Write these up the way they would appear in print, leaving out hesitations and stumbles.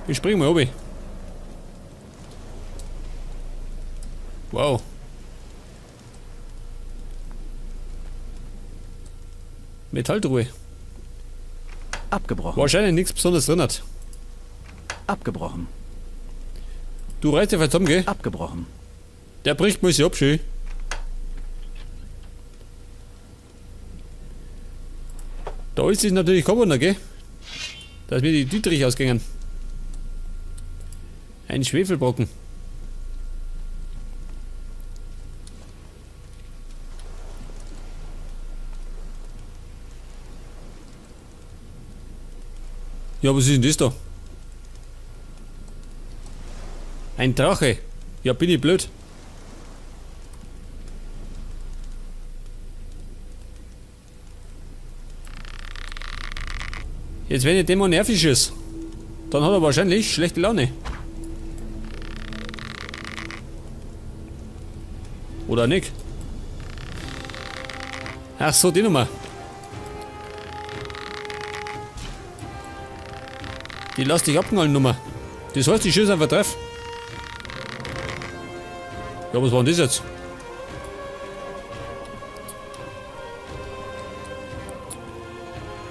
Ich spring mal obi. Wow. Metalltruhe. Abgebrochen. Wahrscheinlich nichts Besonderes drin hat. Abgebrochen. Du reißt dich zusammen, gell? Abgebrochen. Der bricht muss ich ab, schön. Da ist es natürlich kein Wunder, gell? Dass mir die Dietrich ausgingen. Ein Schwefelbrocken. Ja, was ist denn das da? Ein Drache. Ja, bin ich blöd. Jetzt, wenn ich dem mal nervig ist, dann hat er wahrscheinlich schlechte Laune. Oder nicht? Ach so, die Nummer. Die lass dich abknallen, Nummer. Das heißt, ich schieße einfach drauf. Ja, was war denn das jetzt?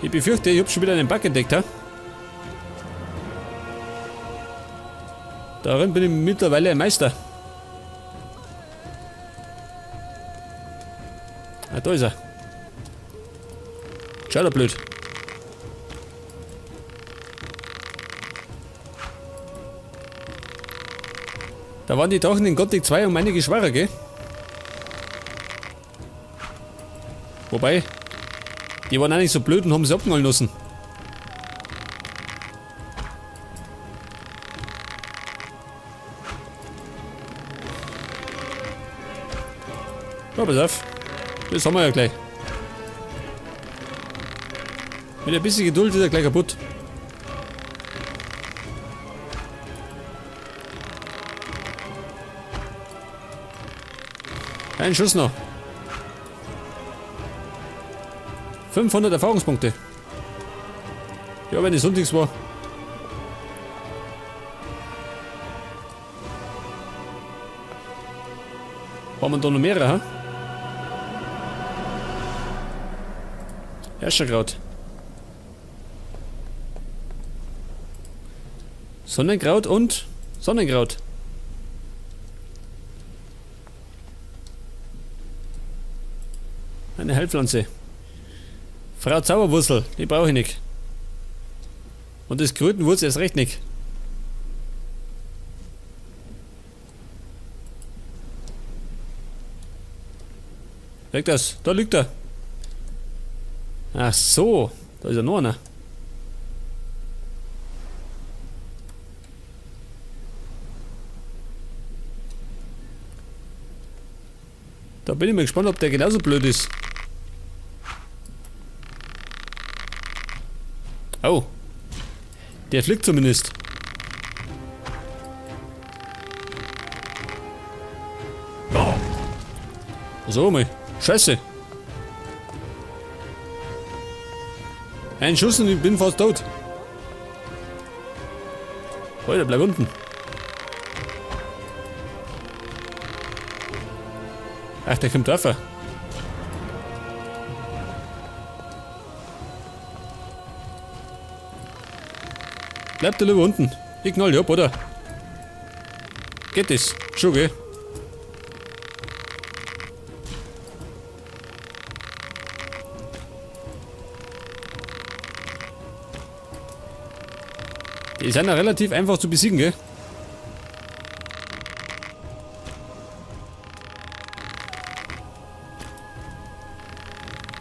Ich befürchte, ich hab schon wieder einen Bug entdeckt, ha? Darin bin ich mittlerweile ein Meister. Ah, da ist er. Schau da blöd. Da waren die Drachen in Gothic 2 um einige schwerer, gell? Wobei, die waren auch nicht so blöd und haben sie abknallen lassen. Ja, pass auf. Das haben wir ja gleich. Mit ein bisschen Geduld ist er gleich kaputt. Ein Schuss noch. 500 Erfahrungspunkte. Ja, wenn es sonntags war. Haben wir da noch mehrere, ha? Herrscherkraut. Sonnenkraut und Sonnenkraut. Eine Heilpflanze. Frau Zauberwurzel, die brauche ich nicht. Und das Krötenwurz erst recht nicht. Weg das, da liegt er. Ach so, da ist ja noch einer. Da bin ich mal gespannt, ob der genauso blöd ist. Oh. Der fliegt zumindest. So, mal. Scheiße. Ein Schuss und ich bin fast tot. Alter, bleib unten. Ach, der kommt drauf. Bleib da lieber unten. Ich knall dich ab, oder? Geht das? Schon, gell? Die sind ja relativ einfach zu besiegen, gell?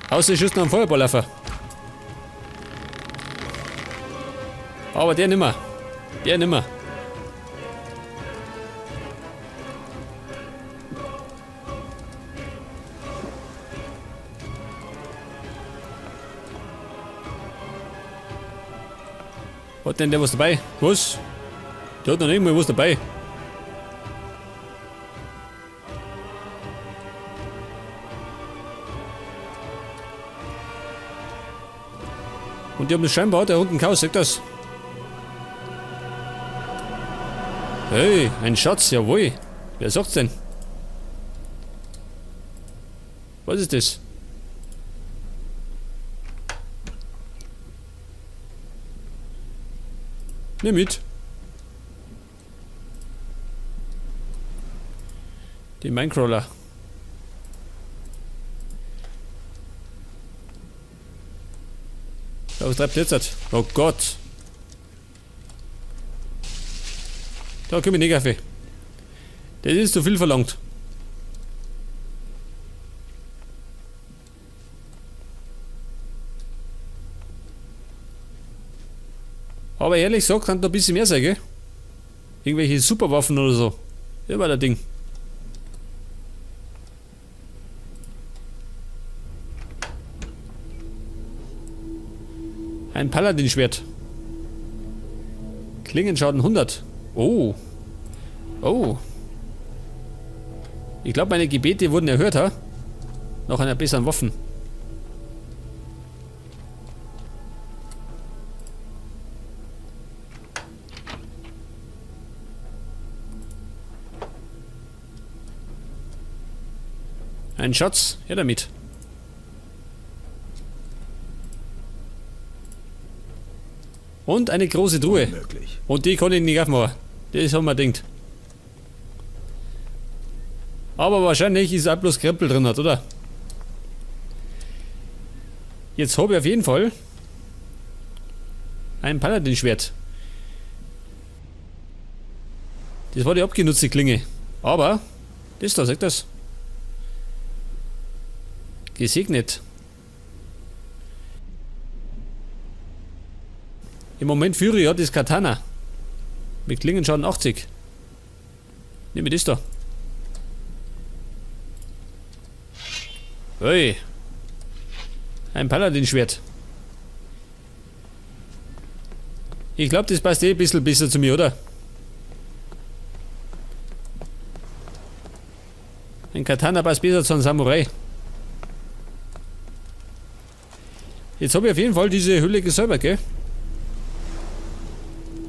Außer ich schießt noch einen Feuerball auf. Aber der nimmer. Der nimmer. Hat denn der was dabei? Was? Der hat noch nicht mal was dabei. Und die haben das scheinbar der unten Chaos, sagt das. Hey, ein Schatz, jawohl. Wer sagt's denn? Was ist das? Nimm mit. Den Minecrawler. Ja, was treibt jetzt? Oh Gott. Da komm ich nicht auf. Das ist zu viel verlangt. Aber ehrlich gesagt, kann da ein bisschen mehr sein, gell? Irgendwelche Superwaffen oder so. Das war der Ding. Ein Paladin-Schwert. Klingenschaden 100. Oh. Oh. Ich glaube, meine Gebete wurden erhört, ha? Nach einer besseren Waffen. Ein Schatz, her damit. Und eine große Truhe. Unmöglich. Und die kann ich nicht aufmachen. Das haben wir gedacht. Aber wahrscheinlich ist auch bloß Krempel drin, hat, oder? Jetzt habe ich auf jeden Fall ein Paladin-Schwert. Das war die abgenutzte Klinge. Aber, das da, sagt das. Gesegnet. Im Moment führe ich ja das Katana. Mit Klingenschaden 80. Nehme ich das da. Hey. Ein Paladin-Schwert. Ich glaube, das passt eh ein bisschen besser zu mir, oder? Ein Katana passt besser zu einem Samurai. Jetzt habe ich auf jeden Fall diese Hülle gesäubert, gell?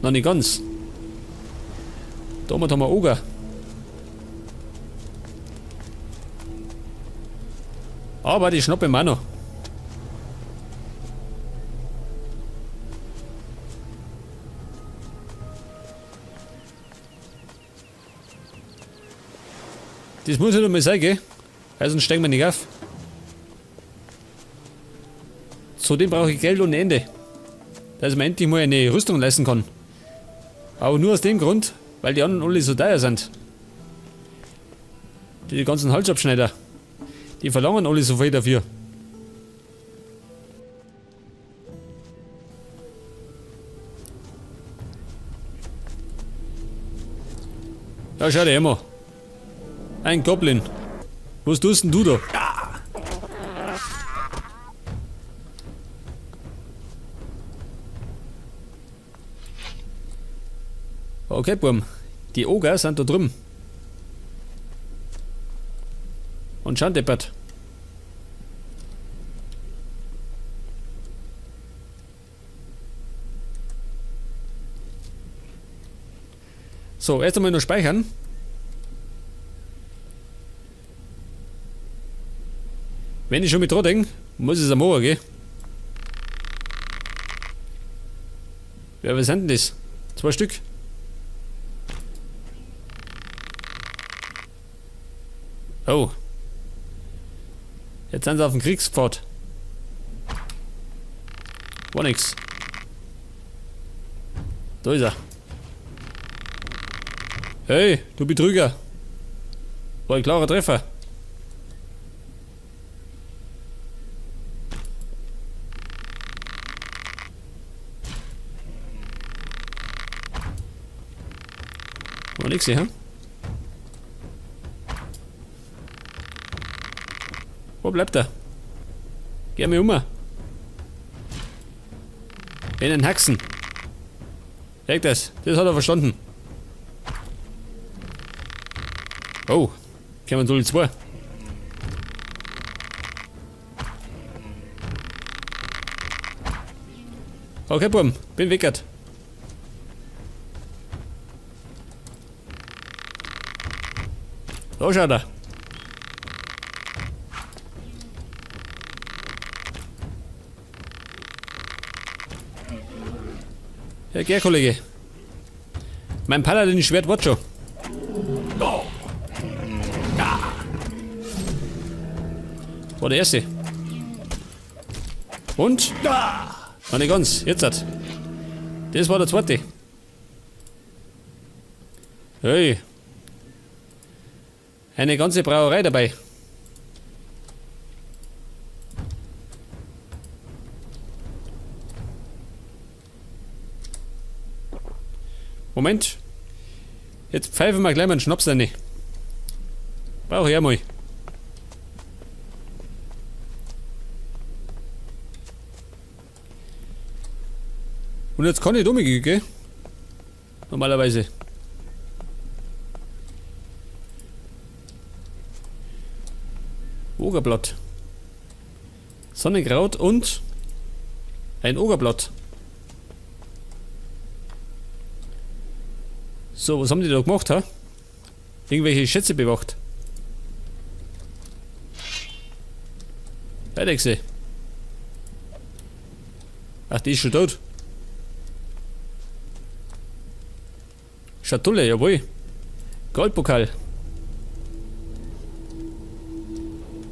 Noch nicht ganz. Da haben wir Oger. Aber die schnappe ich mir auch noch. Das muss ja noch mal sein, gell? Weil sonst steigen wir nicht auf. Zudem brauche ich Geld ohne Ende. Dass ich mir endlich mal eine Rüstung leisten kann. Aber nur aus dem Grund, weil die anderen alle so teuer sind. Die ganzen Halsabschneider. Die verlangen alle so viel dafür. Da schau dir immer. Ein Goblin. Was tust denn du da? Okay, Burm. Die Oger sind da drüben. Und schon deppert. So, erst einmal nur speichern. Wenn ich schon mit dran denke, muss es am Morgen gehen. Ja, was sind denn das? 2 Stück. Oh. Jetzt sind sie auf dem Kriegspfad. War nix. Da ist er. Hey, du Betrüger. War ein klarer Treffer. War nix hier, hm? Wo bleibt er? Geh mir um. In den Haxen. Merkt das? Das hat er verstanden. Oh, kommen wohl 2. Okay, Burm, bin weggert. Da schaut er. Ja, gell, Kollege. Mein Paladin-Schwert war schon. War der erste. Und? Noch nicht ganz. Jetzt hat. Das war der zweite. Hey. Eine ganze Brauerei dabei. Moment. Jetzt pfeifen wir gleich mal einen Schnaps rein. Brauche ich auch mal. Und jetzt kann ich dumme gehen, gell? Normalerweise. Ogerblatt. Sonnenkraut und ein Ogerblatt. So, was haben die da gemacht, ha? Irgendwelche Schätze bewacht. Eidechse. Ach, die ist schon tot. Schatulle, jawohl. Goldpokal.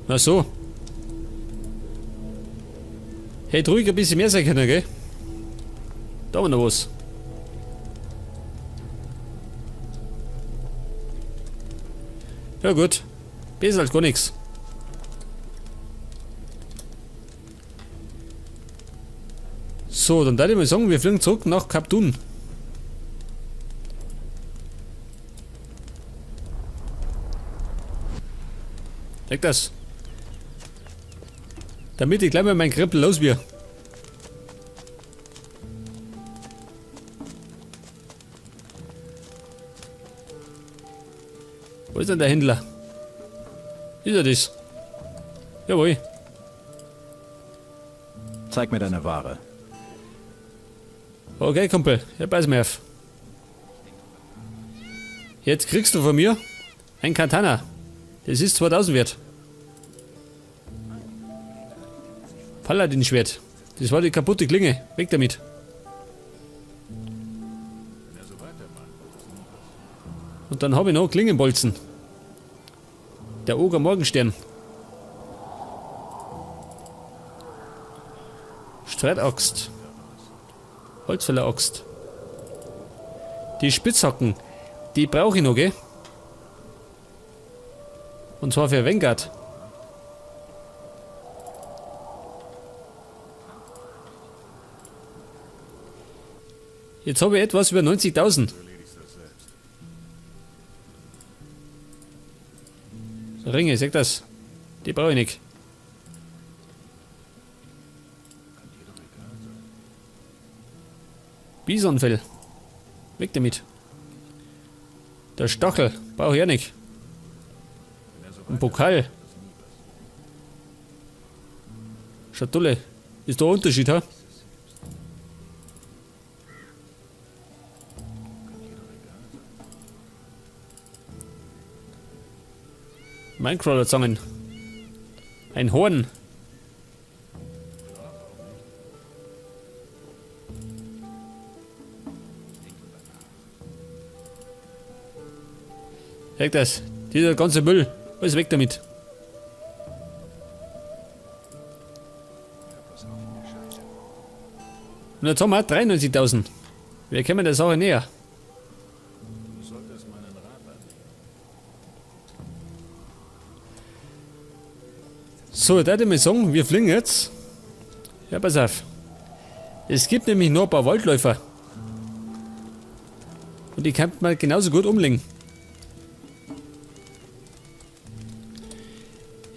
Na so. Hätte ruhig ein bisschen mehr sein können, gell? Da war noch was. Ja gut. Besser als gar nichts. So, dann würde ich mal sagen, wir fliegen zurück nach Kaptun. Weg das. Damit ich gleich mal meinen Krempel los wird. Wo ist denn der Händler? Ist er das? Jawohl. Zeig mir deine Ware. Okay, Kumpel, ja, pass mir auf. Jetzt kriegst du von mir ein Katana. Das ist 2000 wert. Paladin-Schwert. Das war die kaputte Klinge. Weg damit. Und dann habe ich noch Klingenbolzen. Der Oger Morgenstern. Streitaxt. Holzfälleraxt. Die Spitzhacken, die brauche ich noch, gell? Und zwar für Vanguard. Jetzt habe ich etwas über 90.000. Ringe, sag das. Die brauche ich nicht. Bisonfell. Weg damit. Der Stachel brauche ich auch nicht. Ein Pokal. Schatulle. Ist da ein Unterschied, ha? Minecrawler-Zangen. Ein Horn. Weg das. Dieser ganze Müll. Alles weg damit. Und jetzt haben wir 93.000. Wir kommen der Sache näher. So, da würde ich mal sagen, wir fliegen jetzt. Ja, pass auf. Es gibt nämlich noch ein paar Waldläufer. Und die kann man genauso gut umlegen.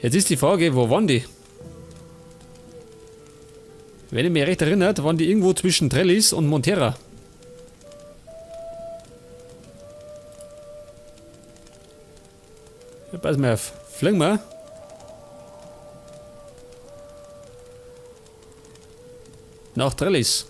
Jetzt ist die Frage, wo waren die? Wenn ich mich recht erinnert, waren die irgendwo zwischen Trellis und Montera. Ja, pass mal auf. Fliegen wir. Nach Trellis.